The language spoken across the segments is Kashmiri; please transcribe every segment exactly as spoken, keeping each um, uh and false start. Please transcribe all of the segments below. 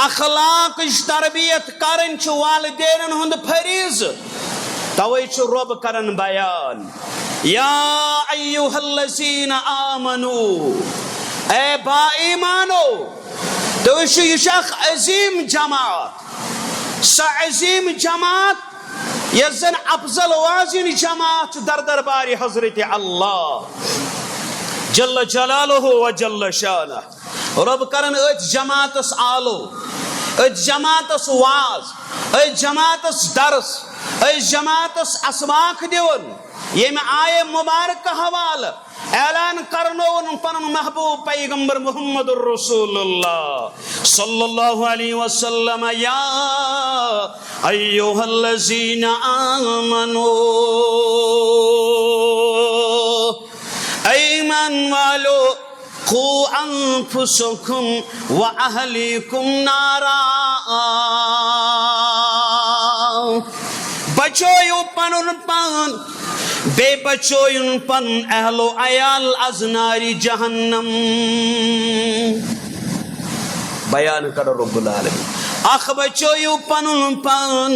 اخلاقٕچ تربیت کرٕنۍ چھِ والدینن ہُنٛد فریضہٕ۔ توے چھُ رۄب کران بیان، یا ایھا الذین آمنو، اے با ایمانو، تُہۍ وٕچھِو، یہِ چھِ اکھ عظیٖم جماعت، سۄ عظیٖم جماعت یۄس زن افضل وازن جماعت چھِ در دربارِ حضرت اللہ جل جلالہ و جل شانہ۔ رۄب کرن أتھۍ جماعتس آلو، أتھۍ جماعتس واز، أتھۍ جماعتس درس، أتھۍ جماعتس اسواق دِوان، ییٚمہِ آیہِ مبارکہ حوالہٕ اعلان کرنووُن پنُن محبوب پیغمبر محمد رسول اللہ صلی اللہ علیہ وسلم، یا ایھا الذین آمنو، اے ایمان والو، قو انفسکم و اہلیکم نارا، بچٲیِو پنُن پان، بیٚیہِ بچٲیِن پنُن اہل و عیال از نارِ جہنم۔ بیان کرو رب العالمین، اکھ بچٲیِو پنُن پان،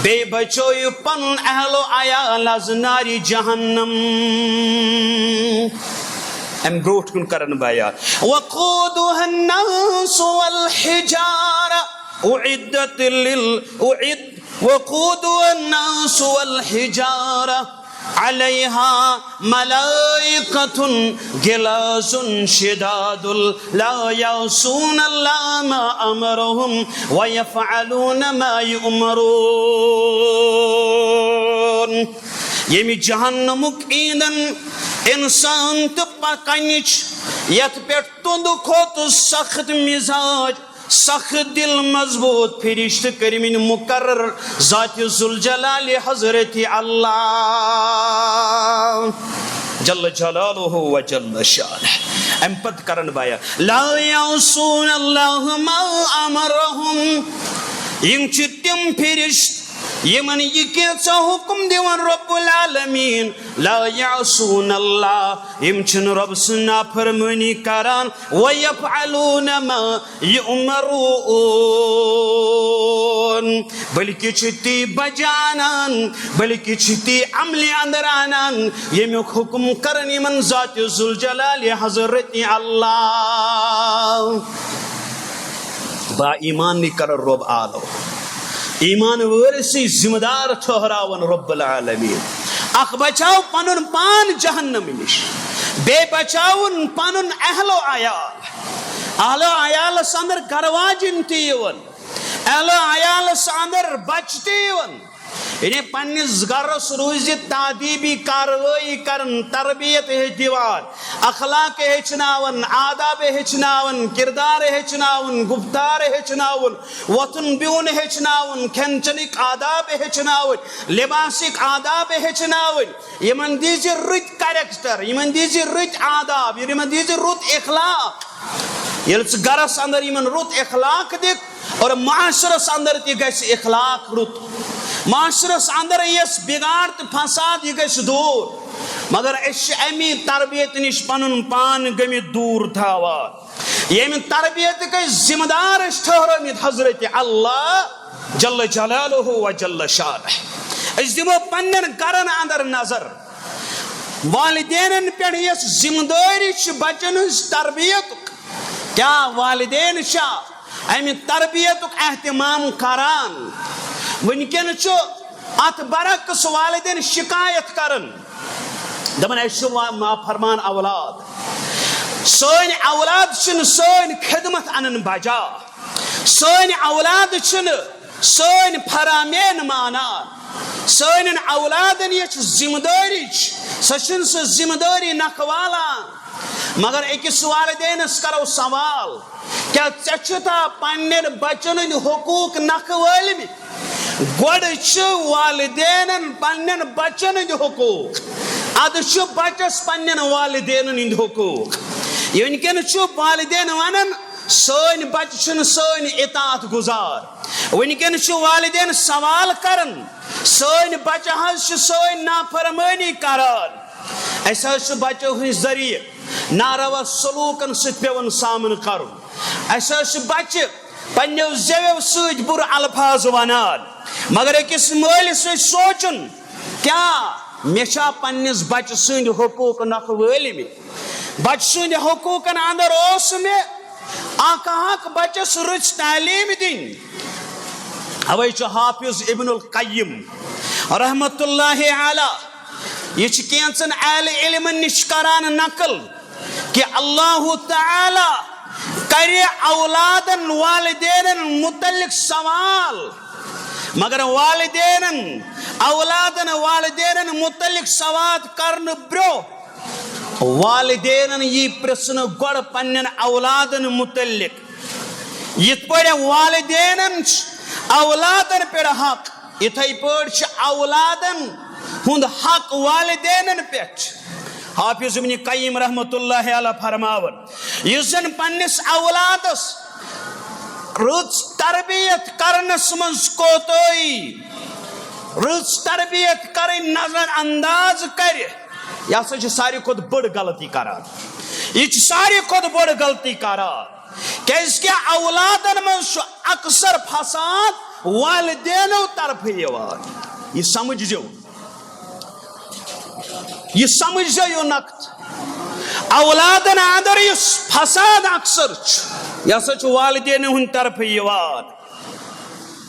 بیٚیہِ بچٲیِو پنُن اہل و عیال از نارِ جہنم۔ امہِ برونٛٹھ کُن کرن بیان، وقودها الناس والحجارة، اعدت لل اعد وقودها الناس والحجارة، علیہا ملائکۃ غلاظ شداد لا یعصون اللہ ما امرہم ویفعلون ما یؤمرون۔ ییٚمہِ جہنمُک ایندھن انسان تہٕ پکنٕچ، یتھ پٮ۪ٹھ تُندٕ کھۄتہٕ سخت مزاج، سخت دل مضبوط فرشتہٕ کٔرمٕتۍ مقرر ذات ذوالجلال حضرت اللہ جل جلالہ و جل شانہ۔ امہِ پتہٕ کرن بیان، لا یعصون اللہ ما امرہم، یِم چھِ تِم فرشتہٕ یِمن یہِ کینٛژھا حکم دِوان رب العالمین، لا یعصون اللہ، یِم چھِنہٕ رۄب سٕنٛز نافرمٲنی کران، ویفعلون ما یؤمرون، بلکہِ چھِ تی بجانان، بلکہِ چھِ تی عملہِ اندر انان، ییٚمیُک حکم کران یِمن ذات ذوالجلال حضرت اللہ۔ با ایمانٕے کرن رۄب آلو، ایمان وٲرثٕے ذمہٕ دار ٹھہراون رب العالمین۔ اکھ بچاو پنُن پان جہنم نِش، بیٚیہِ بچاوُن پنُن اہل و عیال۔ اہل و عیالس اندر گرٕ واجِنۍ تہِ یِوان، اہل و عیالس اندر بچہٕ تہِ یِوان۔ یعنی پننِس گرس روٗزِتھ تادیبی کاروٲیی کران، تربیت ہیٚچھ دِوان، اخلاق ہیٚچھناوان، آداب ہیٚچھناوان، کردار ہیٚچھناوان، گفتار ہیٚچھناوان، وۄتھُن بِہُن ہیٚچھناوُن، کھٮ۪ن چٮ۪نٕکۍ آداب ہیٚچھناوٕنۍ، لباسٕکۍ آداب ہیٚچھناوٕنۍ۔ یِمن دیٖزِ رٕتۍ کریکٹر، یِمن دیٖزِ رٕتۍ آداب، یِمن دیٖزِ رُت اخلاق۔ ییٚلہِ ژٕ گرس اندر یِمن رُت اخلاق دِکھ، اور معاشرس اندر تہِ گژھِ اخلاق رُت، معاشرس اندر یِیَس بگاڑ تہٕ فساد، یہِ گژھِ دوٗر۔ مگر أسۍ چھِ امی تربیت نِش پنُن پان گٔمٕتۍ دوٗر تھاوان۔ ییٚمہِ تربیتٕکۍ أسۍ ذمہٕ دار ٲسۍ ٹھہرٲمٕتۍ حضرت اللہ جل جلالہ و جل شانہ۔ أسۍ دِمو پننٮ۪ن گرن اندر نظر، والدینن پٮ۪ٹھ یۄس ذمہٕ دٲری چھِ بچن ہٕنٛز تربیتُک، کیٛاہ والدین چھا امہِ تربیتُک اہتمام کران؟ وٕنکیٚن چھُ اتھ برعکس والدین شکایت کران، دپان، اسہِ چھُ وا-، نافرمان اولاد۔ سٲنۍ اولاد چھِنہٕ سٲنۍ خدمت انان بجا، سٲنۍ اولاد چھِنہٕ سٲنۍ فرامین مانان، سانٮ۪ن اولادن یۄس ذمہٕ دٲری چھِ، سۄ چھِنہٕ سۄ ذمہٕ دٲری نکھٕ والان۔ مگر أکِس والدینس کرو سوال، کیٛاہ ژےٚ چھُتھا پننٮ۪ن بچن ہٕنٛدۍ حقوق نکھٕ وٲلمٕتۍ؟ گۄڈٕ چھِ والدینن پننٮ۪ن بچن ہٕنٛدۍ حقوق، ادٕ چھُ بچس پننٮ۪ن والدینن ہٕنٛدۍ حقوق۔ وٕنکیٚن چھُ والدین ونان، سٲنۍ بچہٕ چھِنہٕ سٲنۍ اطاعت گزار۔ وٕنکیٚن چھُ والدین سوال کران، سٲنۍ بچہٕ حظ چھِ سٲنۍ نافرمٲنی کران۔ اسہِ حظ چھُ بچو ہٕنٛدۍ ذٔریعہٕ ناروا سلوٗکن سۭتۍ پٮ۪وان سامنہٕ کرُن۔ اسہِ حظ چھِ بچہٕ پننیو زیویو سۭتۍ بُرٕ الفاظ ونان، مگر أکِس مٲلِس سۭتۍ سونٛچُن، کیٛاہ مےٚ چھا پننِس بچہٕ سٕنٛدۍ حقوٗق نکھٕ وٲلۍ مےٚ؟ بچہٕ سٕنٛدۍ حقوٗقن اندر اوس مےٚ اکھ حق بچس رٕژ تعلیٖم دِنۍ۔ اوے چھُ حافظ ابن القیم رحمت اللہ علیہ، یہِ چھِ کینٛژن اہل علمن نِش کران نقل کہِ اللہ تعالیٰ کرِ اولادن والدینن متعلق سوال، مگر والدینن، اولادن والدینن متعلق سوال کرنہٕ برٛونٛہہ والدینن یی پرژھنہٕ گۄڈٕ پننٮ۪ن اولادن متعلق۔ یِتھ پٲٹھۍ والدینن چھُ اولادن پٮ۪ٹھ حق، یِتھے پٲٹھۍ چھُ اولادن ہُنٛد حق والدینن پٮ۪ٹھ۔ حافظ ابن قیم رحمت اللہ علیہ فرماوان، یُس زن پننِس اولادس رٕژ تربیت کرنس منٛز کوتاہی، رٕژ تربیت کرٕنۍ نظر انداز کرِ، یہِ ہسا چھِ ساروی کھۄتہٕ بٔڑ غلطی کران۔ یہِ چھِ ساروی کھۄتہٕ بٔڑ غلطی کران، کیازِ کہِ اولادن منٛز چھُ اکثر فساد والدینو طرفہٕ یِوان۔ یہِ سمجھزیو، یہِ سمجھزیو یہِ نقطہٕ۔ اولادن اندر یُس فساد اکثر چھُ، یہِ ہسا چھُ والدینو ہٕنٛدِ طرفہٕ یِوان۔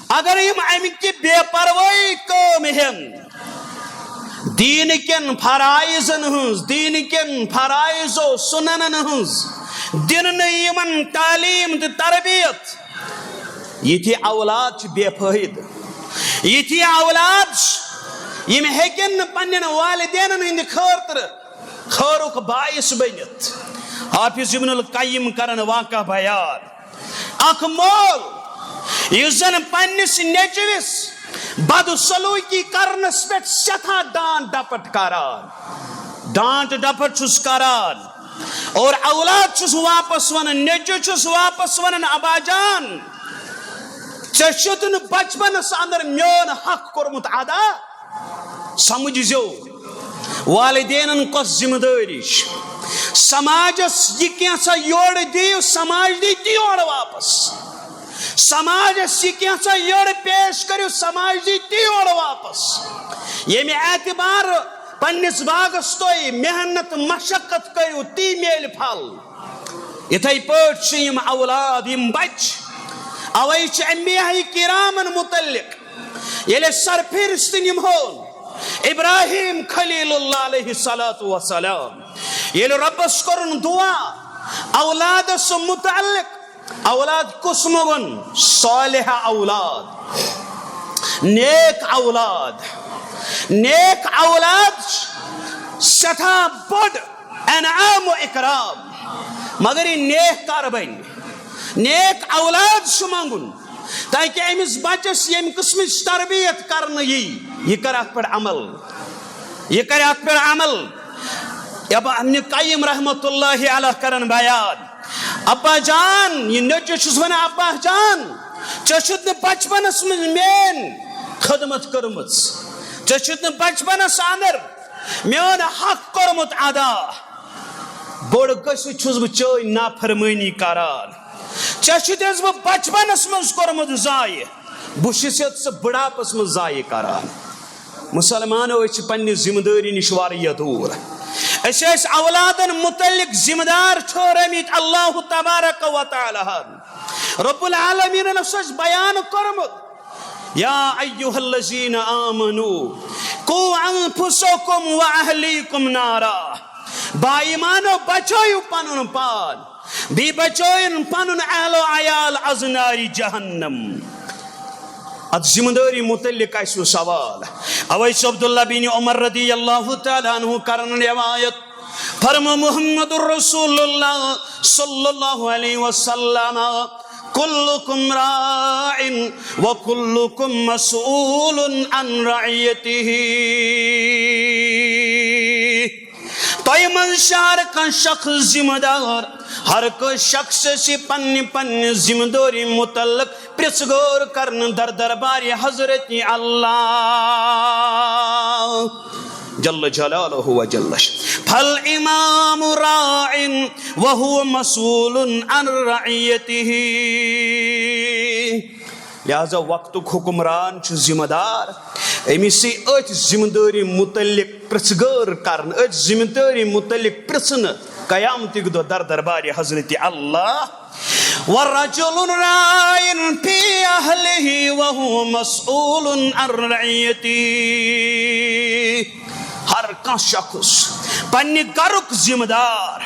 اگر یِم امہِ کہِ بے پرواہی کٲم ہٮ۪ن، دیٖن کٮ۪ن فرائضن ہٕنٛز، دیٖن کٮ۪ن فرائض و سننن ہٕنٛز دِنہٕ نہٕ یِمن تعلیٖم تہٕ تربیت، یِتھۍ اولاد چھِ بے فٲیدٕ۔ یِتھۍ اولاد چھِ، یِم ہیٚکن نہٕ پننٮ۪ن والدینن ہٕنٛدِ خٲطرٕ خٲرُک باعث بٔنِتھ۔ حافظ ابن القیم کرن واقعہ بیان۔ اکھ مول یُس زن پننِس نیٚچوِس بدسلوٗکی کرنس پٮ۪ٹھ سٮ۪ٹھاہ ڈانٹ ڈپٹ کران، ڈانٹ ڈپٹ چھُس کران، اور اولاد چھُس واپس ونان، نیٚچو چھُس واپس ونان، ابا جان، ژےٚ چھُتھ نہٕ بچپنس اندر میون حق کوٚرمُت ادا۔ سمجھ زیو، والدینن کۄس ذمہ دٲری چھِ؟ سماجس یہِ کینٛژھا یورٕ دِیِو، سماج دی تی اورٕ واپس۔ سماجس یہِ کینٛژھا یورٕ پیش کٔرِو، سماج دی تی اورٕ واپس۔ ییٚمہِ اعتبار پننِس باغس تُہۍ محنت مشقت کٔرِو، تی میلہِ پھل۔ یِتھے پٲٹھۍ چھِ یِم اولاد، یِم بچہِ، اوے چھِ انبیاء کرامن متعلق ییٚلہِ سرفہرست نِمہون ابراہیم خلیل اللہ علیہ الصلوۃ والسلام، ییٚلہِ رۄبس کوٚرُن دعا اولادس متعلق، اولاد کُس مۄنٛگُن؟ صالح اولاد، نیک اولاد۔ نیک اولاد چھُ سٮ۪ٹھاہ بوٚڑ انعام و اکرام، مگر یہِ نیک کر بنہِ؟ نیک اولاد چھُ منٛگُن، تاکہِ أمِس بچس ییٚمہِ قٕسمٕچ تربیت کرنہٕ یی، یہِ کرِ اتھ پٮ۪ٹھ عمل، یہِ کرِ اتھ پٮ۪ٹھ عمل۔ ابا ابن قیم رحمت اللہ علیہ کرن بیان، ابا جان، یہِ نیٚچو چھُس ونان، ابا جان، ژےٚ چھُتھ نہٕ بچپنس منٛز میٲنۍ خدمت کٔرمٕژ، ژےٚ چھُتھ نہٕ بچپنس اندر میون حق کوٚرمُت ادا۔ بوٚڑ گٔژھِتھ چھُس بہٕ چٲنۍ نافرمٲنی کران۔ ژےٚ چھُتھ بہٕ بچپنس منٛز کوٚرمُت ضایع، بہٕ چھُس یَتھ ژٕ بُڑھاپس منٛز ضایع کران۔ مسلمانو، أسۍ چھِ پننہِ ذمہٕ دٲری نِش واریاہ دوٗر۔ أسۍ ٲسۍ اولادن متعلق ذمہٕ دار ٹھٔہرٲمٕتۍ اللہ تبارک و تعالیٰ ہن۔ رب العالمین اوس اَسہِ بیان کوٚرمُت، یا ایھا الذین آمنو قوا انفسکم و اہلیکم نارا۔ با ایمانو، بچٲیِو پنُن پان، بیٚیہِ بچٲیِن پنُن اہل و عیال از نارِ جہنم۔ اتھ ذمہ دٲری متعلق آسہِ سوال۔ اوے چھُ عبداللہ بن عمر رضی اللہ تعالیٰ عنہ کران روایت، فرمو محمد رسول اللہ صلی اللہ علیہ وسلم، کلکم راع و کلکم مسئول عن رعیتہ۔ تۄہہِ منٛز چھِ ہر کانٛہہ شخص ذمہٕ دار، ہر کانٛہہ شخص چھِ پننہِ پننہِ ذمہٕ دٲری متعلق پرٛژھ غور کرنہٕ در دربارِ حضرت اللہ جل جلالہ و جل شانہ۔ فالامام راع وهو مسئول عن رعیتہ۔ لہذا وقتُک حکمران چھُ ذمہ دار، أمِس یی أتھۍ ذمہ دٲری متعلق پرژھگٲر کرنہٕ، أتھۍ ذمہ دٲری متعلق پرژھنہٕ قیامتٕکۍ دۄہ در دربارِ حضرت اللہ۔ ورجل راع فی اہلہ وہو مسئول عن رعیتہ۔ ہر کانٛہہ شخص پننہِ گرُک ذمہ دار،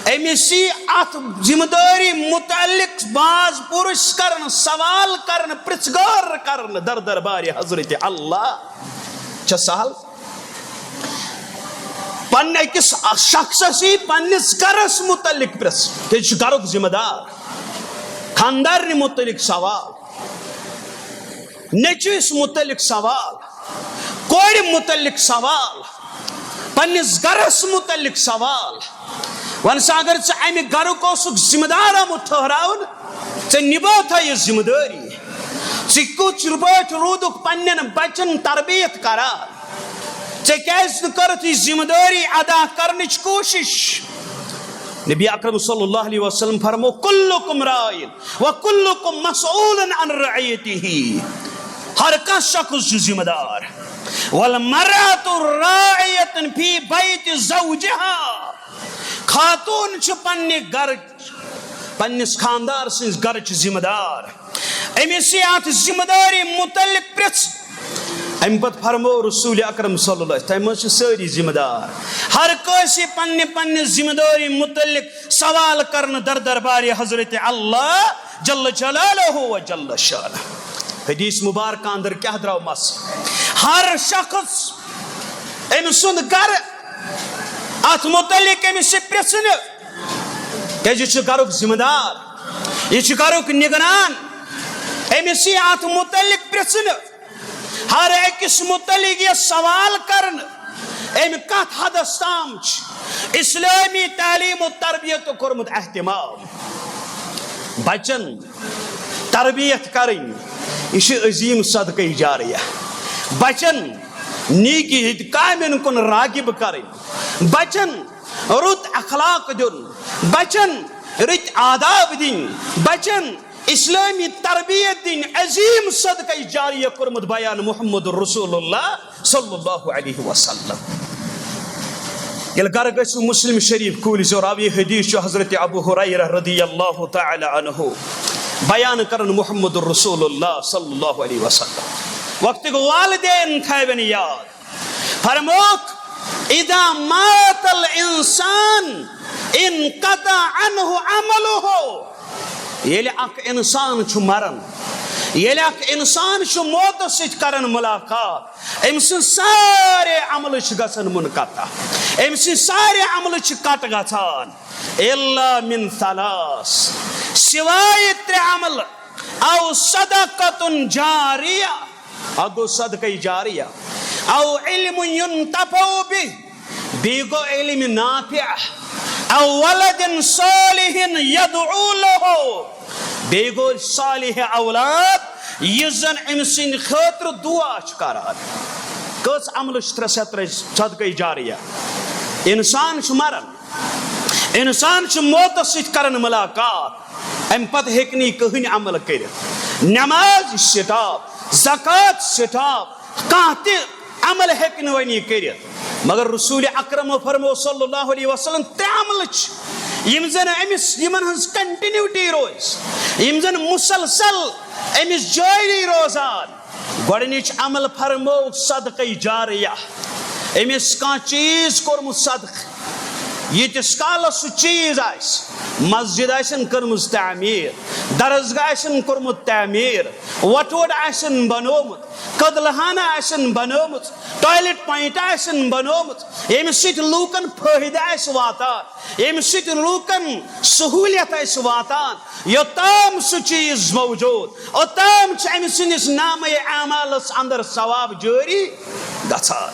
أمِس یی اتھ ذمہ دٲری متعلق باز پرژھ کرنہٕ، سوال کرنہٕ، پرژھگٲر کرنہٕ در دربارِ حضرت اللہ۔ چھا سہل؟ پننہِ أکِس شخصس یی پننِس گرس متعلق پرژھ، تہِ چھُ گرُک ذمہ دار، خاندارنہِ متعلق سوال، نیٚچوِس متعلق سوال، کورِ متعلق سوال، پننِس گرس متعلق سوال۔ وَن سا، اگر ژٕ امہِ گرُک اوسُکھ ذمہ دار آمُت ٹھہراونہٕ، ژےٚ نِبٲتھا یہِ ذمہ دٲری؟ ژٕ کِتھ پٲٹھۍ روٗدُکھ پننٮ۪ن بچن تربیت کران؟ ژےٚ کیازِ نہٕ کٔرٕتھ یہِ ذمہ دٲری ادا کرنٕچ کوٗشش؟ نبی اکرم صلی اللہ علیہ وسلم فرمو، کلکم راع وکلکم مسئول عن رعیتہ۔ ہر کانٛہہ شخص چھُ ذمہ دار۔ والمرأة راعیة فی بیت زوجہا۔ خاتون چھِ پننہِ گرٕچ، پننِس خاندار سٕنٛز گرٕچ ذمہ دار۔ أمِس یی اتھ ذمہ دٲری متعلق پرژھ۔ امہِ پتہٕ فرمو رسول اکرم صلی اللہ علیہ وسلم، تۄہہِ منٛز چھِ سٲری ذمہ دار۔ ہر کٲنٛسہِ پننہِ پننہِ ذمہ دٲری متعلق سوال کرنہٕ در دربارِ حضرت اللہ جل جلالہ و جل شانہ۔ حدیث مبارکہ اندر کیٛاہ درٛاو مس؟ ہر شخص أمۍ سُنٛد گرٕ، اتھ متعلق أمِس یی پرژھنہٕ، کیازِ یہِ چھُ گرُک ذمہ دار، یہِ چھُ گرُک نگران، أمِس یی اتھ متعلق پرژھنہٕ۔ ہر أکِس متعلق یہِ سوال کرنہٕ، أمۍ کتھ حدس تام چھُ اسلٲمی تعلیٖم و تربیت کوٚرمُت اہتمام؟ بچن تربیت کرٕنۍ، یہِ چھُ عظیٖم صدقہ جاریہ۔ بچن نیکی ہٕنٛدۍ کامٮ۪ن کُن راغب کرٕنۍ، بچن رُت اخلاق دیُن، بچن رٕتۍ آداب دِنۍ، بچن اسلٲمی تربیت دِنۍ، عظیٖم صدقہ جاریہ کوٚرمُت بیان محمد رسول اللہ صلی اللہ علیہ وسلم۔ ییٚلہِ گرٕ گٔژھِو، مسلم شریف کھوٗلۍ زیو، راوی حدیث چھُ حضرت ابو ہریرہ رضی اللہ تعالی عنہ بیان کران محمد رسول اللہ صلی اللہ علیہ وسلم۔ وقتٕکۍ والدین تھاوٮ۪ن یاد۔ فرمووُکھ، اذا مات الانسان انقطع عنہ عملہ۔ ییٚلہِ اکھ انسان چھُ مران، ییٚلہِ اکھ انسان چھُ موتس سۭتۍ کران ملاقات، أمۍ سٕنٛز سارے عملہٕ چھِ گژھان منقطع، أمۍ سٕنٛز سارے عملہٕ چھِ کٹ گژھان۔ الا من ثلاث، سوائے ترٛےٚ عملہٕ، او صدقۃ جاریہ، اکھ گوٚو صدقہ جاریہ، او علم ینتفع بہ، بیٚیہِ گوٚو علم نافع، او ولد صالح یدعو لہ، بیٚیہِ گوٚو صالح اولاد یُس زن أمۍ سٕنٛدِ خٲطرٕ دعا چھُ کران۔ کٔژ عملہٕ چھِ ترٛےٚ صدقہ جاریہ؟ انسان چھُ مران، انسان چھُ موتس سۭتۍ کران ملاقات، امہِ پتہٕ ہیٚکہِ نہٕ یہِ کٕہٕنۍ عمل کٔرِتھ۔ نماز سٹاپ، زکوٰۃ سٹاپ، کانٛہہ تہِ عمل ہیٚکہِ نہٕ وۄنۍ یہِ کٔرِتھ۔ مگر رسول اکرم فرمو صلی اللہ علیہ وسلم، ترٛےٚ عملہٕ چھِ، یِم زن أمِس، یِمن ہٕنٛز کنٹینیوٹی روزِ، یِم زن مسلسل أمِس جٲری روزان۔ گۄڈٕنِچ عمل فرمو صدقہ جاریہ، أمِس کانٛہہ چیٖز کوٚرمُت صدقہٕ، ییٖتِس کالس سُہ چیٖز آسہِ، مسجد آسن کٔرمٕژ تعمیٖر، درسگاہ آسن کوٚرمُت تعمیٖر، وۄٹھ وۄٹھ آسن بنومُت، کٔدلہٕ ہانہ آسن بنٲومٕژ، ٹوائلٹ پوائنٹ آسن بنٲومٕژ، ییٚمہِ سۭتۍ لوٗکن فٲیدٕ آسہِ واتان، ییٚمہِ سۭتۍ لوٗکن سہوٗلیت آسہِ واتان، یوٚتام سُہ چیٖز موجود، اوٚتام چھُ أمۍ سٕنٛدِس نامے اعمالس اندر ثواب جٲری گژھان،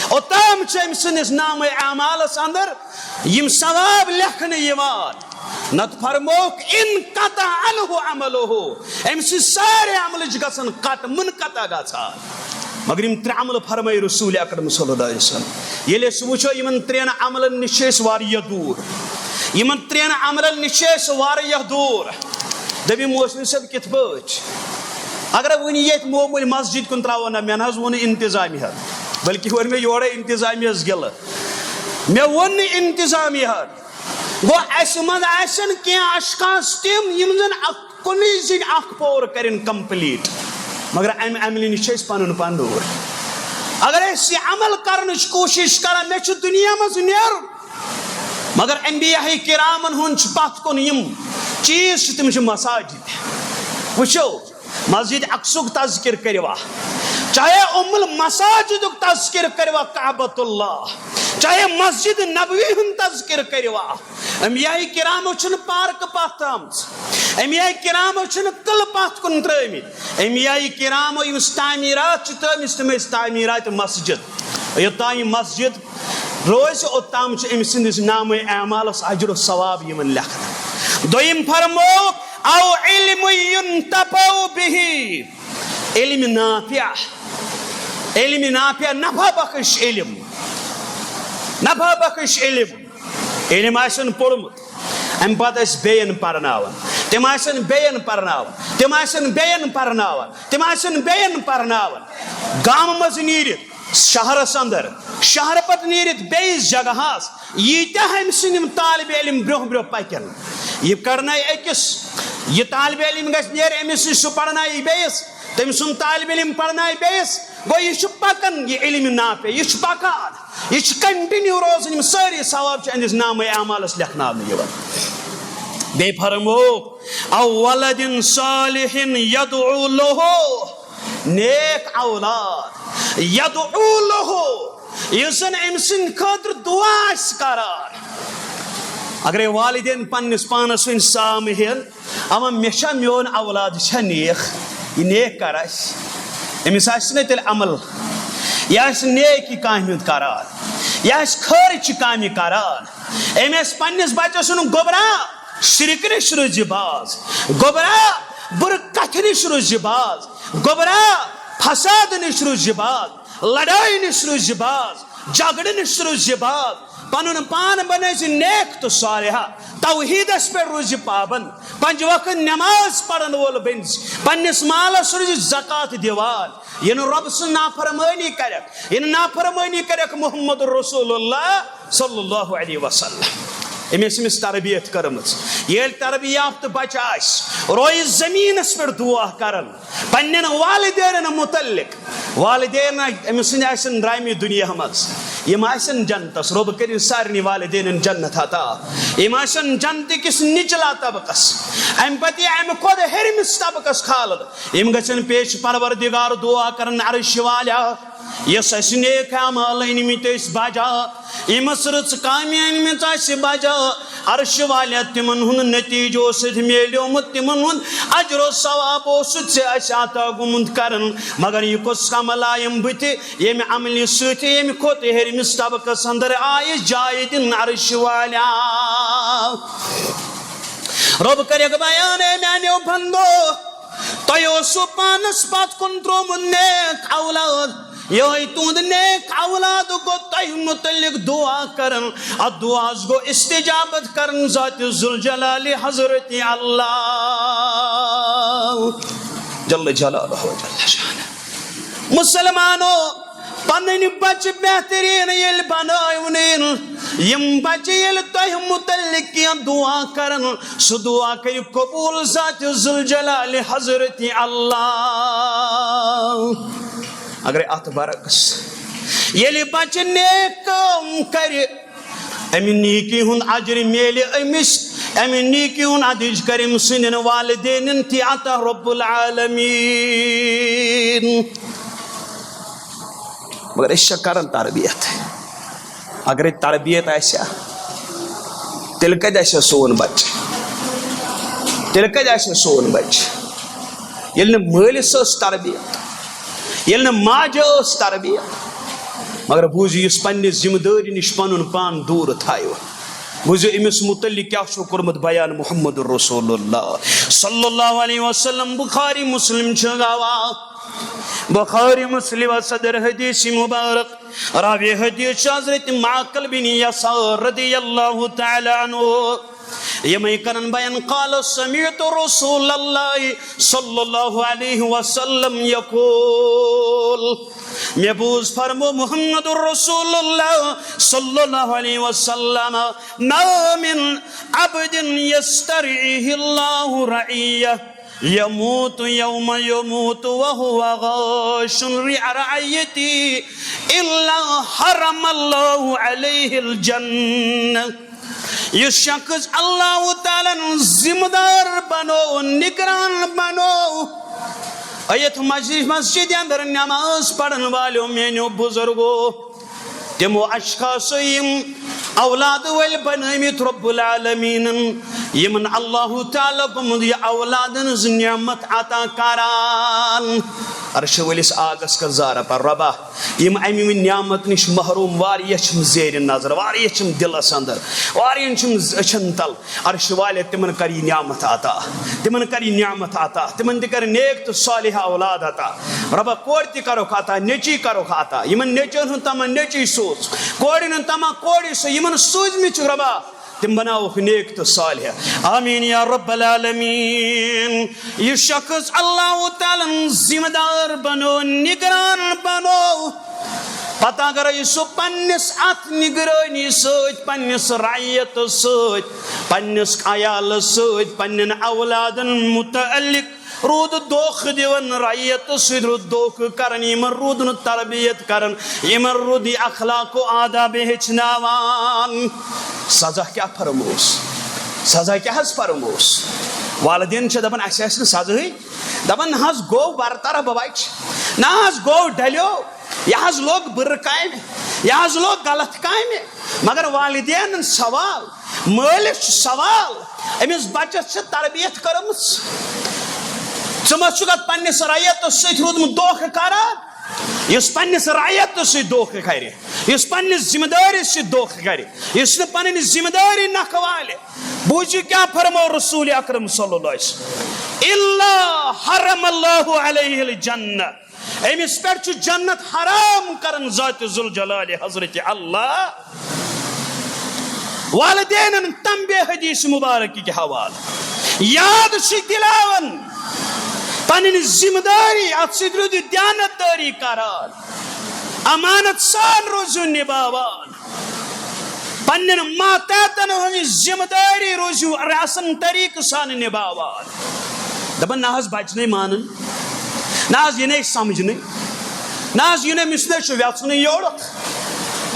اوٚتام چھُ أمۍ سٕنٛدِس نامے اعمالس اندر یِم ثواب لیکھنہٕ یِوان۔ نتہٕ فرمووُکھ، انقطع عنہ عملہ، أمۍ سٕنٛدۍ سارے عملہٕ چھِ گژھان کٹ، منقطع گژھان۔ مگر یِم ترٛےٚ عملہٕ فرمٲے رسول اکرم صلی اللہ علیہ وسلم۔ ییٚلہِ أسۍ وٕچھو، یِمن ترٛٮ۪ن عملن نِش چھِ أسۍ واریاہ دوٗر، یِمن ترٛٮ۪ن عملن نِش چھِ أسۍ واریاہ دوٗر۔ دٔپِو، موسمی صٲب، کِتھ پٲٹھۍ؟ اگر وۄنۍ ییٚتہِ معموٗلی مسجد کُن ترٛاوو نہ، مےٚ نہ حظ ووٚن نہٕ انتظامیہ ہن، بلکہِ ووٚن مےٚ یورے انتظامیہ ہس گِلہٕ۔ مےٚ ووٚن نہٕ انتظامیہ ہن۔ گوٚو، اسہِ منٛز آسن کینٛہہ اشخاص تِم، یِم زن اکھ کُنُے زٔنۍ اکھ پور کرن complete، مگر امہِ عملہِ نِش چھِ أسۍ پنُن پان دوٗر۔ اگر أسۍ یہِ عمل کرنٕچ کوٗشِش کران، مےٚ چھُ دُنیا منٛز نیرُن، مگر انبیاء کرامن ہُنٛد چھُ پتھ کُن یِم چیٖز چھِ، تِم چھِ مساجد۔ وٕچھو، مسجد اقصک تذکر کٔرِوا، چاہے ام المساجدُک تذکر کٔرِوا، کعبۃ اللہ، چاہے مسجد نبوی ہُنٛد تذکر کٔرِوا، انبیاء کرامو چھِنہٕ پارکہٕ پتھ تھٲمٕژ، انبیاء کرامو چھِنہٕ قلعہٕ پتھ کُن ترٲومٕتۍ، انبیاء کرامو یُس تعمیٖرات چھِ ترٲومٕژ، تِم ٲسۍ تعمیٖرات مسجد۔ یوٚتام یہِ مسجد روزِ، اوٚتام چھُ أمۍ سٕنٛدِس نامہ اعمالس اجر و ثواب یِوان لیکھنہٕ۔ دوٚیِم فرموو، او علم ینتفع بہ، علم نافع، علم نافع، نفع بخش علم، نفع بخش علم۔ علم آسن پوٚرمُت، امہِ پتہٕ ٲسۍ بیٚین پرناوان، تِم آسن بیٚین پرناوان، تِم آسن بیٚین پرناوان، تِم آسن بیٚین پرناوان۔ گامہٕ منٛز نیٖرِتھ شہرس اندر، شہرٕ پتہٕ نیٖرِتھ بیٚیِس جگہس، ییٖتیٛاہ أمۍ سٕنٛدۍ یِم طالب علم برٛونٛہہ برٛونٛہہ پکن، یہِ کرنایہِ أکِس، یہِ طالب علم گژھِ نیرِ أمِس نِش، سُہ پرنایہِ بیٚیِس، تٔمۍ سُنٛد طالب علم پرنایہِ بیٚیِس۔ گوٚو، یہِ چھُ پکان، یہِ علم نافع، یہِ چھُ پکان، یہِ چھُ continue روزان، یِم سٲری ثواب چھِ أہنٛدِس نامہ اعمالس لیکھناونہٕ یِوان۔ بیٚیہِ فرموو، او ولد صالح یدعو لہ، نیک اولاد، یدعو لہ، یُس زن أمۍ سٕنٛدِ خٲطرٕ دعا آسہِ کران۔ اگرے والدین پننِس پانس سٕنٛدۍ سامہٕ ہٮ۪ن، اما مےٚ چھا، میون اولاد چھا نیک؟ یہِ نیک کر آسہِ؟ أمِس آسہِ نہ تیٚلہِ عمل، یہِ آسہِ نیکی کامہِ ہُنٛد کران، یہِ آسہِ خٲرٕچہِ کامہِ کران۔ أمۍ آسہِ پننِس بچس سُنٛد گوٚبرا شرکہِ نِش روٗزِ باز، گوٚبرا بُرٕ کتھِ نِش روٗزِ باز، گوٚبرا فساد نِش روٗزِ باز، لڑٲے نِش روٗزِ باز، جھگڑٕ نِش روٗزِ باز، پنُن پان بنٲوزِ نیک تہٕ صالحہ، توحیٖدس پٮ۪ٹھ روٗزِ پابند، پنٛجہِ وقت نماز پرن وول بٔنزِ، پننِس مالس روٗزِ زکوٰۃ دِوان، یہِ نہٕ رۄب سٕنٛز نافرمٲنی کرٮ۪کھ، یہِ نہٕ نافرمٲنی کرٮ۪کھ محمد رسول اللہ صلی اللہ علیہ وسلم۔ أمۍ ٲس أمِس تربیت کٔرمٕژ۔ ییٚلہِ تربیت یافتہٕ بچہٕ آسہِ، روزِ زٔمیٖنس پٮ۪ٹھ دُعا کران، پننٮ۪ن والدینن متعلق، والدین أمۍ سٕنٛدۍ آسن درٛامٕتۍ دُنیا منٛز، یِم آسن جنتس، رۄب کٔرِن سارنٕے والدینن جنت عطا۔ یِم آسن جنتہٕ کِس نچلا طبقس، امہِ پتہٕ یی امہِ کھۄتہٕ ہیٚرمِس طبقس کھالنہٕ۔ یِم گژھن پیش پروردگار دعا کرن، عرش والیا، یۄس اسہِ نیک اعمال أنمٕتۍ ٲسۍ بجا، یِمس رٕژ کامہِ أنمٕژ آسہِ بجا، عرش والیا، تِمن ہُنٛد نتیٖجہٕ اوسُتھ میلیومُت، تِمن ہُنٛد اجر و ثواب اوسُتھ ژےٚ اسہِ عطا گوٚمُت کرن۔ مگر یہِ کۄس کمل آیم بُتھِ، ییٚمہِ عملہِ سۭتۍ ییٚمہِ کھۄتہٕ ہیٚرمِس طبقس اندر آیہِ جایہِ دِنہٕ عرش والیا؟ رۄب کرٮ۪کھ بیان، اے میانیو بندو، تۄہہِ اوسوٕ پانس پتھ کُن ترٛوومُت نیک اولاد۔ یِہوٚے تُہُنٛد نیک اولاد گوٚو تۄہہِ مُتعلق دُعا کران۔ اتھ دُعاہس گوٚو استجابت کران ذات ذوالجلال حضرت اللہ جل جلالہ و جل شانہ۔ مسلمانو، پنٕنۍ بچہِ بہتریٖن ییٚلہِ بنٲوِن، یِم بچہِ ییٚلہِ تۄہہِ مُتعلق کینٛہہ دُعا کرن، سُہ دُعا کٔرِو قبوٗل ذات ذوالجلال حضرت اللہ۔ اگرے اتھ برعکس ییٚلہِ بچہِ نیک کٲم کرِ، امہِ نیکی ہُنٛد اجر میلہِ أمِس، امہِ نیکی ہُنٛد اجر کرِ أمۍ سٕنٛدٮ۪ن والدینن تہِ عطا رب العالمین۔ مگر أسۍ چھا کران تربیت؟ اگرے تربیت آسہِ ہا، تیٚلہِ کتہِ آسہِ ہا سون بچہِ؟ تیٚلہِ کتہِ آسہِ ہا سون بچہِ؟ ییٚلہِ نہٕ مٲلِس ٲس تربیت، ییٚلہِ نہٕ ماجہِ ٲس تربیت، مگر بوٗزِو، یُس پننہِ ذمہٕ دٲری نِش پنُن پان دوٗر تھایہِ، بوٗزِو، أمِس مُتعلق کیٛاہ چھُ کوٚرمُت بیان محمد رسول اللہ صلی اللہ علیہ وسلم۔ بخاری مسلم چھِ گواہ، بخاری مسلم صدر حدیث مبارک، راوی حدیث چھُ حضرت معقل بن یسار رضی اللہ تعالیٰ عنہ۔ یِمے کرن بیان، قال سمعت رسول اللہ صلی اللہ علیہ وسلم یقول، مےٚ بوٗز فرمو محمد رسول اللہ صلی اللہ علیہ وسلم، ما من عبد یسترعیہ اللہ رعیہ یموت یوم یموت وهو غاش رعیتی الا حرم اللہ علیہ الجنہ۔ یُس شخص اللہ تعالیٰ ہن ذمہ دار بنو، نگران بنو، یتھ مسجد، مسجد اندر نماز پرن والو، میانیو بزرگو، تمو اشخاصو یم اولاد وٲلۍ بنٲومٕتۍ رب العالمینن، یمن اللہ تعالیٰ گوٚمُت یہِ اولادن ہٕنٛز نعمت عطا کران۔ عرشہِ وٲلِس آگس کر زارہ پر ربا، یم امہِ نعمت نش محروم واریاہ چھم زیر نظر، واریاہ چھم دلس اندر، واریاہن چھم أچھن تل۔ عرش والے تمن کر یہ نعمت عطا، تمن کر یہ نعمت عطا، تمن تہِ کر نیک تہٕ صالح اولاد عطا۔ ربا کورِ تہِ کرُکھ عطا، نیٚچی کرُکھ عطا، یمن نیٚچوین ہُنٛد تمن نیٚچی سوٗز، کورٮ۪ن ہُنٛد تمن کورِ سوٗز، یمن سوٗزمٕتۍ چھِ ربا، تِم بناوُکھ نیک تہٕ صالح۔ آمین یا رب العالمین۔ یہِ شخص اللہ تعالیٰ ہن ذمہ دار بنو، نگران بنو، پتہٕ اگرے سُہ پننِس اتھ نگرٲنی سۭتۍ، پننِس رعیتس سۭتۍ، پننِس عیالس سۭتۍ، پننٮ۪ن اولادن متعلق روٗد دھوکہٕ دِوان، رعیتس سۭتۍ روٗد دھوکہٕ کران، یِمن روٗد نہٕ تربیت کران، یِمن روٗد یہِ اخلاق و آداب ہیٚچھناوان۔ سزا کیٛاہ فرموس؟ سزا کیٛاہ حظ فرموس؟ والدین چھِ دپان، اسہِ آسہِ نہٕ سزاہٕے، دپان، نہ حظ گوٚو برطرف بچہِ، نہ حظ گوٚو ڈلیو، یہِ حظ لوٚگ بُرٕ کامہِ، یہِ حظ لوٚگ غلط کامہِ۔ مگر والدینن سوال، مٲلِس چھُ سوال، أمِس بچس چھِ تربیت کٔرمٕژ۔ ژٕ ما چھُکھ اتھ پننِس رعیتس سۭتۍ روٗدمُت دھوکہٕ کران؟ یُس پننِس رعیتس سۭتۍ دھوکہٕ کرِ، یُس پننِس ذمہ دٲری سۭتۍ دھوکہٕ کرِ، یُس نہٕ پنٕنۍ ذمہ دٲری نکھٕ والہِ، بوٗزِو کیٛاہ فرموو رسول اکرم صلی اللہ علیہ وسلم، الا حرم اللہ علیہ الجنہ، أمِس پٮ۪ٹھ چھُ جنت حرام کران ذات ذوالجلال حضرت اللہ۔ والدینن تنبیہ حدیث مبارک کہِ حوالہٕ یاد چھُ دِلاوان، پنٕنۍ ذمہ دٲری، اتھ سۭتۍ روٗزِو دیانت دٲری کران، امانت سان روٗزِو نباوان۔ پننٮ۪ن ماتحتن ہٕنٛز ذمہٕ دٲری روٗزِو رسن طریٖقہٕ سان نِباوان۔ دَپان، نہ حظ بچہٕ نَے مانان، نہ حظ یہِ نَے سمجھنٕے، نہ حظ یہِ نَے، أمِس نَے چھُ وٮ۪ژھنٕے یورُک۔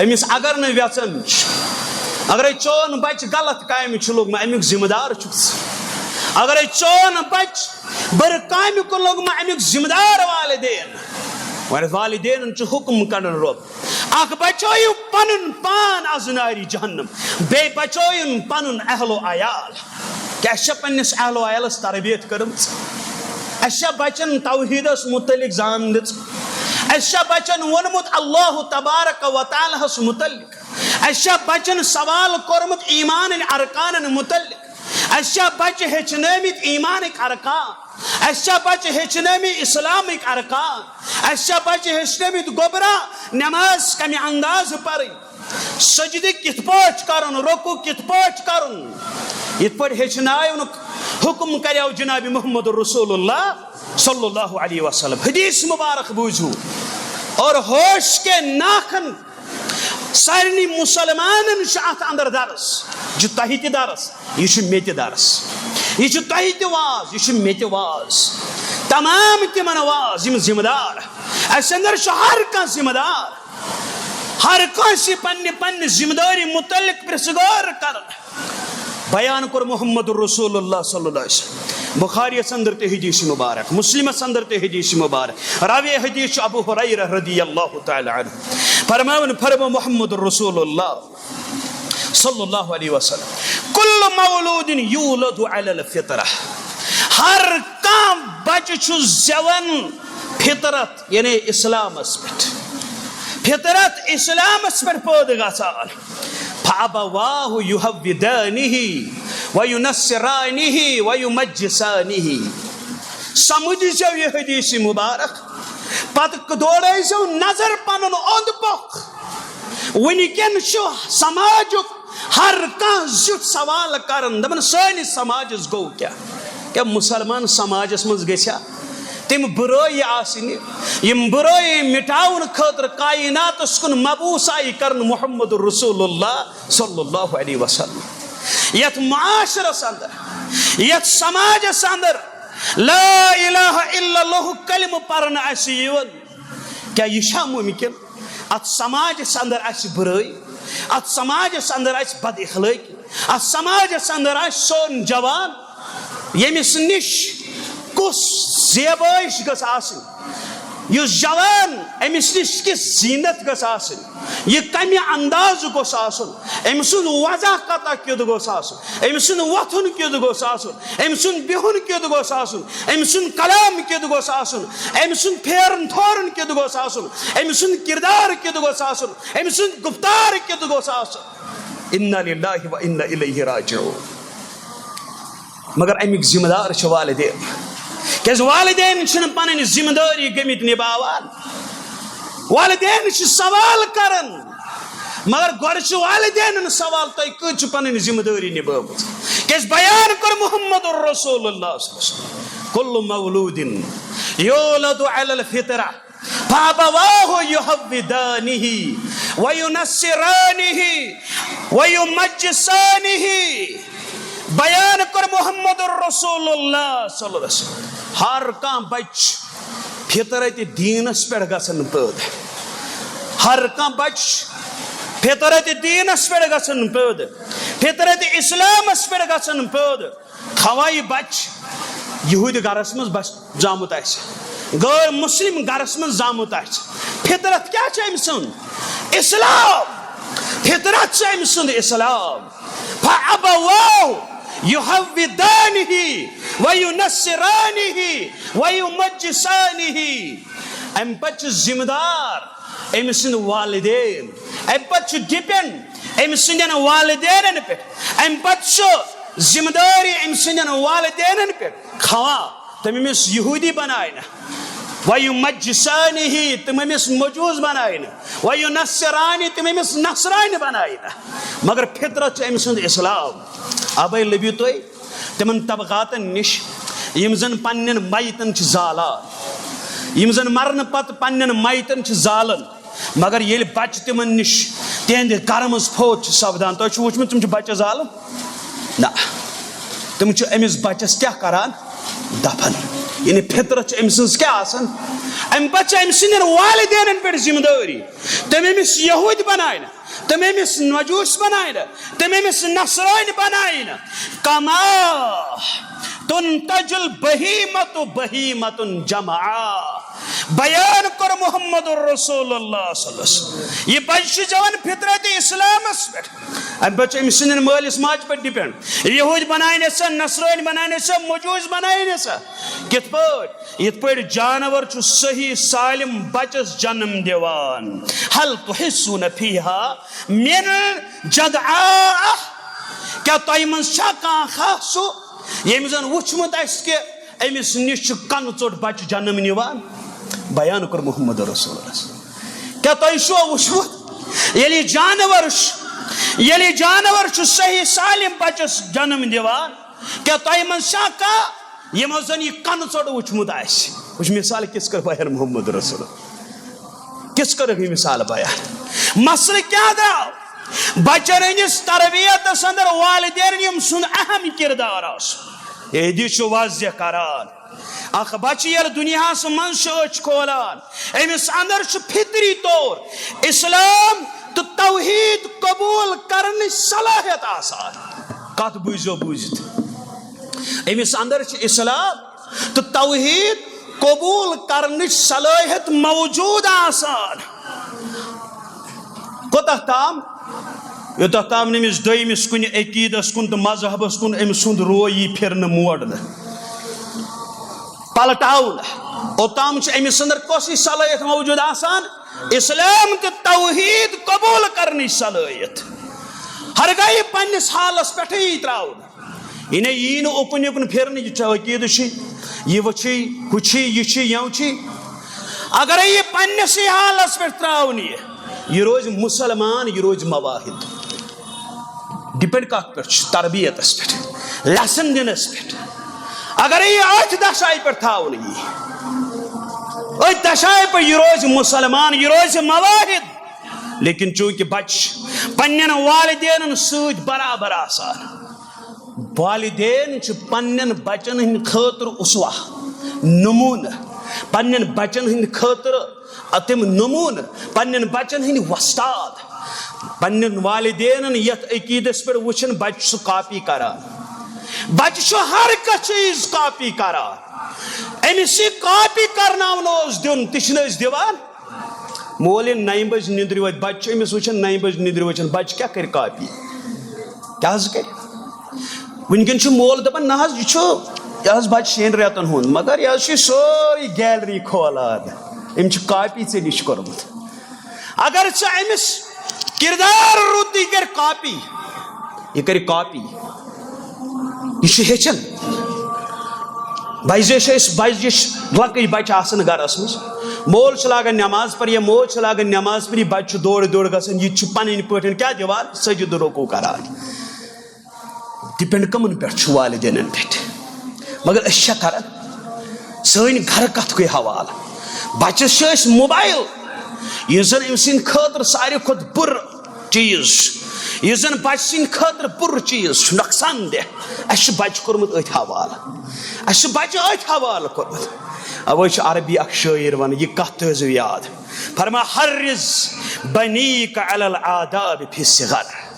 أمِس اگر نہٕ وٮ۪ژھان چھُ، اگرے چون بچہٕ غلط کامہِ چھُ لوٚگمُت، اَمیُک ذمہٕ دار چھُکھ ژٕ۔ اگرے چون بچہٕ بُرٕ کامہِ کُن لوٚگمُت، اَمیُک ذمہٕ دار والدین۔ وۄنۍ والدینن چھُ حُکُم کران رۄب۔ اکھ بچٲیِو پنُن پان از نارِ جہنم، بیٚیہِ بچٲیِن پنُن اہل و عیال۔ کیٛاہ اَسہِ چھا پننِس اہل و عیالس تربیت کٔرمٕژ؟ اَسہِ چھا بچن توحیدس متعلق زان دِژ؟ اَسہِ چھا بچن ووٚنمُت اللہ تبارک و تعالیٰ ہس متعلق؟ اَسہِ چھا بچن سوال کوٚرمُت ایمانٕنۍ ارکانن متعلق؟ اَسہِ چھا بچہٕ ہیٚچھنٲومٕتۍ ایمانٕکۍ ارکان؟ اَسہِ چھا بچہٕ ہیٚچھنٲومٕتۍ اسلامٕکۍ ارکان؟ اَسہِ چھا بچہٕ ہیٚچھنٲومٕتۍ گوٚبرا نماز کمہِ اندازٕ پرٕنۍ؟ سجدٕ کِتھ پٲٹھۍ کرُن؟ رکوع کِتھ پٲٹھۍ کرُن؟ یِتھ پٲٹھۍ ہیٚچھناونُک حُکم کریو جناب محمد رسول اللہ صلی اللہ علیہ وسلم۔ حدیث مبارک بوٗزِو۔ اور ہوش کے ناخن سارنٕے مُسلمانن چھُ اتھ اندر درس۔ یہِ چھُ تۄہہِ تہِ درس، یہِ چھُ مےٚ تہِ درس۔ یہِ چھُ تۄہہِ تہِ واز، یہِ چھُ مےٚ تہِ واز۔ تمام تِمن واز، یِم ذمہٕ دار۔ اسہِ اندر چھُ ہر کانٛہہ ذمہٕ دار۔ ہر کٲنٛسہِ پننہِ پننہِ ذمہٕ دٲری متعلق پرژھ گٲر کرُن۔ بیان کوٚر محمد رسول اللہ صلی اللہ علیہ وسلم۔ بخاری یس اندر تہِ حدیث مبارک، مسلمس اندر تہِ حدیث مبارک۔ راوی حدیث چھُ ابو ہریرہ رضی اللہ تعالیٰ عنہ۔ فرماوان، فرمو محمد رسول اللہ صلی اللہ علیہ وسلم، کل مولود یولد علی الفطرہ، ہر کانٛہہ بچہٕ چھُ زٮ۪وان فطرت، یعنی اسلامس پٮ۪ٹھ، فطرت اسلامس پٮ۪ٹھ پٲدٕ گژھان۔ فابواہ یحودانہ و ینصرانہ و یمجسانہ۔ سمجھ زیو یہ حدیث مبارک، پتہٕ دورٲے زیو نظر پنُن اوٚند پوٚکھ۔ وٕنکٮ۪ن چھُ سماجُک ہر کانٛہہ زیُٹھ سوال کران، دپان، سٲنِس سماجس گوٚو کیٛاہ؟ کیٛاہ مسلمان سماجس منٛز گژھِ ہا تِم بُرٲیی آسٕنہِ، یِم بُرٲیی مٹاونہٕ خٲطرٕ کائناتس کُن مبعوث آیہِ کرنہٕ محمد رسول اللہ صلی اللہ علیہ وسلم؟ یتھ معاشرس اندر، یتھ سماجس اندر لا الہ الا اللہ کلمہٕ پرنہٕ آسہِ یِوان، کیٛاہ یہِ چھا ممکن؟ اتھ سماجس اندر آسہِ بُرٲیی، اتھ سماجس اندر آسہِ بد اخلٲقی، اتھ سماجس اندر آسہِ سون جوان، ییٚمِس نِش کُس زیبٲیش گٔژھ آسٕنۍ، یُس جوان، أمِس نِش کِژھ زیٖنت گٔژھ آسٕنۍ، یہِ کمہِ اندازٕ گوٚژھ آسُن، أمۍ سُنٛد وضع قطع کیُتھ گوٚژھ آسُن، أمۍ سُنٛد وۄتھُن کیُتھ گوٚژھ آسُن، أمۍ سُنٛد بِہُن کیُتھ گوٚژھ آسُن، أمۍ سُنٛد کلام کیُتھ گوٚژھ آسُن، أمۍ سُنٛد پھیرُن تھورُن کیُتھ گوٚژھ آسُن، أمۍ سُنٛد کردار کیُتھ گوٚژھ آسُن، أمۍ سُنٛد گُفتار کیُتھ گوٚژھ آسُن۔ انا للہ و انا الیہ راجعون۔ مگر امیُک ذمہ دار چھِ والدین، کیازِ والدین چھِنہٕ پنٕنۍ ذمہ دٲری گٔمٕتۍ نباوان۔ والدین چھِ سوال کران، مگر گۄڈٕ چھِ والدینن سوال، تۄہہِ کۭژ چھِ پنٕنۍ ذمہ دٲری نبٲومٕژ؟ کیازِ بیان کوٚر محمد رسول اللہ صلی اللہ علیہ وسلم، کل مولود یولد علی الفطرہ فابواہ یحودانہ وینصرانہ ویمجسانہ۔ بیان کوٚر محمد رسول اللہ صلی اللہ علیہ وسلم، ہر کانٛہہ بچہِ فطرت دینس پٮ۪ٹھ گژھن پٲدٕ، ہر کانٛہہ بچہِ فطرت دینس پٮ۪ٹھ گژھن پٲدٕ، فطرت اسلامس پٮ۪ٹھ گژھن پٲدٕ۔ خواہ یہِ بچہِ یہودی گرس منٛز بس زامُت آسہِ، غٲر مسلم گرس منٛز زامُت آسہِ، فطرت کیٛاہ چھِ أمۍ سٕنٛز؟ اسلام۔ فطرت چھِ أمۍ سُنٛد اسلام۔ فابواہ یحودانہ وینصرانہ ویمجسانہ۔ امہِ پتہٕ چھِ ذمہٕ دار أمۍ سٕنٛدۍ والدین، امہِ پتہٕ چھُ depend أمۍ سٕنٛدٮ۪ن والدینن پٮ۪ٹھ، امہِ پتہٕ چھُ ذمہٕ دٲری أمۍ سٕنٛدٮ۪ن والدینن پٮ۪ٹھ۔ خواہ تِم أمِس یہودی بناونہ، ویمجسانہ، تِم أمِس مجوس بناونہ، وینصرانہ، تِم أمِس نصرانہ بناونہ، مگر فطرت چھِ أمۍ سُنٛد اسلام۔ ابے لٔبِو تُہۍ تِمن طبقاتن نِش، یِم زن پننٮ۪ن میتن چھِ زالان، یِم زن مرنہٕ پتہٕ پننٮ۪ن میتن چھِ زالان، مگر ییٚلہِ بچہِ تِمن نِش تِہنٛدِ گرٕ منٛز فوت چھِ سپدان، تۄہہِ چھُو وٕچھمُت تِم چھِ بچس زالان؟ نہ، تِم چھِ أمِس بچس کیٛاہ کران؟ دفن۔ یعنی فطرت چھِ أمۍ سٕنٛز کیٛاہ آسان؟ امہِ پتہٕ چھِ أمۍ سٕنٛدٮ۪ن والدینن پٮ۪ٹھ ذمہٕ دٲری، تِم أمِس یہودۍ بناونہ، تِم أمِس مجوس بناونہ، تِم أمِس نصرٲنۍ بناونہ۔ کما تنتج البہیمۃ بہیمۃ جمعا۔ بیان کوٚر محمد رسول اللہ صلی اللہ علیہ وسلم۔ یہِ بچہِ چھُ زٮ۪وان فطرت اسلامس پٮ۪ٹھ۔ امہِ پتہٕ چھُ أمۍ سٕنٛدٮ۪ن مٲلِس ماجہِ پٮ۪ٹھ depend۔ یہودۍ بناونہ سا، نصرٲنۍ بناونہ سا، مجوس بناونہ سا۔ کِتھ پٲٹھۍ؟ یِتھ پٲٹھۍ جانور چھُ صحیح سالم بچس جنم دِوان۔ ہل تحسون فیہا من جدعاء۔ کیٛاہ تۄہہِ منٛز چھا کانٛہہ خاص سُہ، ییٚمۍ زن وُچھمُت آسہِ کہِ أمِس نِش چھُ کنہٕ ژوٚٹ بچہِ جنم نِوان؟ بیان کوٚر محمد رسول اللہ۔ کیٛاہ تۄہہِ چھُوا وُچھمُت، ییٚلہِ یہِ جانور چھُ، ییٚلہِ یہِ جانور چھُ صحیح سالم بچس جنم دِوان، کیٛاہ تۄہہِ منٛز چھا کانٛہہ یِمو زن یہِ کنہٕ ژوٚٹ وُچھمُت آسہِ؟ وٕچھ مثال کِژھ کٔر بیان محمد رسول، کِژھ کٔرٕکھ یہِ مثال بیان۔ مسلہٕ کیٛاہ درٛاو؟ بچن ہٕنٛدِس تربیتس اندر والدین یِم سُنٛد اہم کردار آسُن۔ یہِ حدیث چھُ واضح کران، اکھ بچہِ ییٚلہِ دُنیاہس منٛز چھُ أچھ کھولان، أمِس اندر چھُ فطری طور اسلام تہٕ توحید قبول کرنٕچ صلاحیت آسان۔ کتھ بوٗزِو بوٗزِتھ، أمِس اندر چھِ اسلام تہٕ توحید قبول کرنٕچ صلٲحیت موجود آسان۔ کوتاہ تام؟ یوتاہ تام نہٕ أمِس دوٚیمِس کُنہِ عقیٖدس کُن تہٕ مذہبس کُن أمۍ سُنٛد رو یی پھِرنہٕ، موڑنہٕ، پلٹاونہٕ، اوٚتام چھِ أمِس اندر کۄس ہِش صلٲحیت موجود آسان؟ اسلام تہٕ توحید قبول کرنٕچ صلٲحیت۔ ہرگاہ یہِ پننِس حالس پٮ۪ٹھٕے یی تراونہٕ، یہِ نے یی نہٕ اُکُن یُکُن پھِرنہٕ، یہِ چھا عقیٖدٕ چھُے، یہِ وٕچھُے، ہُہ چھُے، یہِ چھُے، یَو چھُے۔ اگرے یہِ پننِسٕے حالس پٮ۪ٹھ تراونہٕ یہِ، یہِ روزِ مُسلمان، یہِ روزِ مواحد۔ ڈپینڈ کتھ پٮ۪ٹھ چھُ؟ تربیتس پٮ۪ٹھ، لیسن دِنس پٮ۪ٹھ۔ اگرے یہِ أتھۍ دشایہِ پٮ۪ٹھ تھاونہٕ یی، أتھۍ دشایہِ پٮ۪ٹھ یہِ روزِ مسلمان، یہِ روزِ مواحد۔ لیکن چونکہ بچہِ چھِ پننٮ۪ن والدینن سۭتۍ برابر آسان، والدین چھِ پننٮ۪ن بچن ہٕنٛدِ خٲطرٕ اسوہ، نمونہٕ، پننٮ۪ن بچن ہٕنٛدِ خٲطرٕ تِم نمونہٕ، پننٮ۪ن بچن ہٕنٛدِ وۄستاد۔ پننٮ۪ن والدینن یتھ عقیدس پٮ۪ٹھ وٕچھن، بچہِ چھُ سُہ کاپی کران۔ بچہِ چھُ ہر کانٛہہ چیٖز کاپی کران۔ أمِس یہِ کاپی کرناونہٕ اوس دیُن، تہِ چھِنہٕ أسۍ دِوان۔ مول ییٚلہِ نَیہِ بجہِ نِندرِ وۄتھِ، بچہِ چھُ أمِس وٕچھان نَیہِ بجہِ نِندرِ وۄتھان، بچہِ کیٛاہ کرِ کاپی؟ کیٛاہ حظ کرِ؟ وٕنکٮ۪ن چھُ مول دپان، نہ حظ، یہِ چھُ، یہِ حظ بچہِ شٮ۪ن رٮ۪تن ہُنٛد، مگر یہِ حظ چھُ سٲرٕے گیلری کھولان۔ أمۍ چھُ کاپی ژےٚ نِش کوٚرمُت۔ اگر ژٕ أمِس کردار رُت، یہِ کرِ کاپی، یہِ کرِ کاپی۔ یہِ چھُ ہیٚچھان۔ بجہِ چھِ أسۍ، بجہِ چھِ لۄکٕٹۍ بچہِ آسان گرس منٛز، مول چھُ لاگان نٮ۪ماز پرِ یا موج چھِ لاگان نٮ۪ماز پرِ، یہِ بچہِ چھُ دورٕ دورٕ گژھان، یہِ تہِ چھُ پنٕنۍ پٲٹھۍ کیٛاہ دِوان؟ سجدٕ رکوع کران۔ ڈپینڈ کمن پٮ۪ٹھ چھُ؟ والدینن پٮ۪ٹھ۔ مگر أسۍ چھا کران؟ سٲنۍ گرٕ کتھ گٔے حوالہٕ؟ بچس چھِ أسۍ موبایل، یُس زن أمۍ سٕنٛدِ خٲطرٕ ساروی کھۄتہٕ بُرٕ چیٖز چھُ، یُس زن بچہٕ سٕنٛدِ خٲطرٕ بُرٕ چیٖز چھُ، نۄقصان دہ۔ اَسہِ چھُ بچہٕ کوٚرمُت أتھۍ حوالہٕ، اَسہِ چھُ بچہٕ أتھۍ حوالہٕ کوٚرمُت۔ اوے چھُ عربی اکھ شٲعر ونان، یہِ کتھ تھٲیزیو یاد، فرما، حرض بنیک علی الآداب فی الصغر۔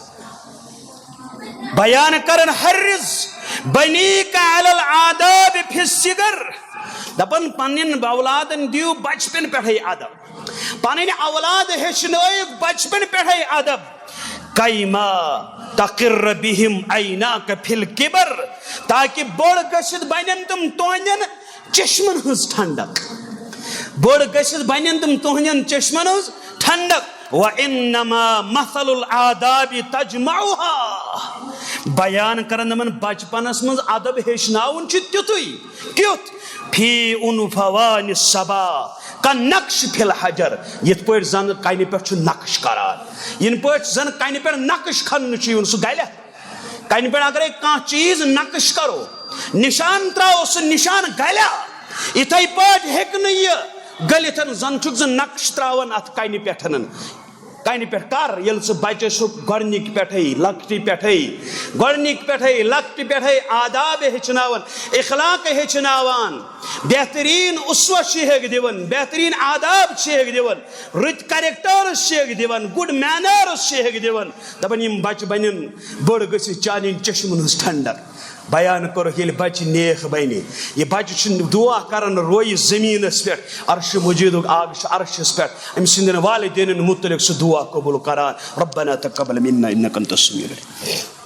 بیان کرن، حرض بنیک علی الآداب فی الصغر۔ دپان، پننٮ۪ن اولادن دِیِو بچپن پٮ۪ٹھے ادب، پنٕنۍ اولاد ہیٚچھنٲیِو بچپن پٮ۪ٹھے ادب۔ کیما تقر بہم عیناک فی الکبر، تاکہ بوٚڑ گٔژھِتھ بنن تِم تُہنٛدٮ۪ن چشمن ہٕنٛز ٹھنڈک، بوٚڑ گٔژھِتھ بنن تِم تُہنٛدٮ۪ن چشمن ہٕنٛز ٹھنڈک۔ وانما مثل الآداب تجمعها۔ بیان کرن دپان، بچپنس منٛز ادب ہیٚچھناوُن چھُ تیُتھُے، کیُتھ؟ فی عنفوان الصبا کالنقش فی الحجر، یِتھ پٲٹھۍ زن کنہِ پٮ۪ٹھ چھُ نقش کران، یِتھ پٲٹھۍ زن کنہِ پٮ۪ٹھ نقش کھننہٕ چھُ یِوان، سُہ گلہِ۔ کنہِ پٮ۪ٹھ اگرے کانٛہہ چیٖز نقش کرو، نشان تراوو، سُہ نشان گلیا۔ یِتھے پٲٹھۍ ہیٚکہِ نہٕ یہِ گٔلِتھ، زن چھُکھ ژٕ نقش تراوان اتھ کنہِ پٮ۪ٹھ۔ کنہِ پٮ۪ٹھ کر؟ ییٚلہِ ژٕ بچس چھُکھ گۄڈنِکۍ پٮ۪ٹھے، لۄکٹہِ پٮ۪ٹھے، گۄڈنِکۍ پٮ۪ٹھے، لۄکٹہِ پٮ۪ٹھے آداب ہیٚچھناوان، اخلاق ہیٚچھناوان، بہترین اسوہ چھِ ہیٚکھ دِوان، بہترین آداب چھِ ہیٚکھ دِوان، رٕتۍ کریکٹرز چھِ ہیٚکھ دِوان، گڈ مینرز چھِ ہیٚکھ دِوان۔ دپان، یِم بچہِ بنن بٔڑ گٔژھِتھ چانٮ۪ن چشمن ہٕنٛز ٹھنڈک۔ بیان کوٚرُکھ، ییٚلہِ بچہِ نیک بنہِ، یہِ بچہِ چھُ دعا کران، رویہِ زٔمیٖنس پٮ۪ٹھ، عرشِ مجیدُک آگ چھُ عرشس پٮ۪ٹھ، أمۍ سٕنٛدٮ۪ن والدینن متعلق سُہ دعا قبول کران، ربنا تقبل منا انک انت السمیع العلیم۔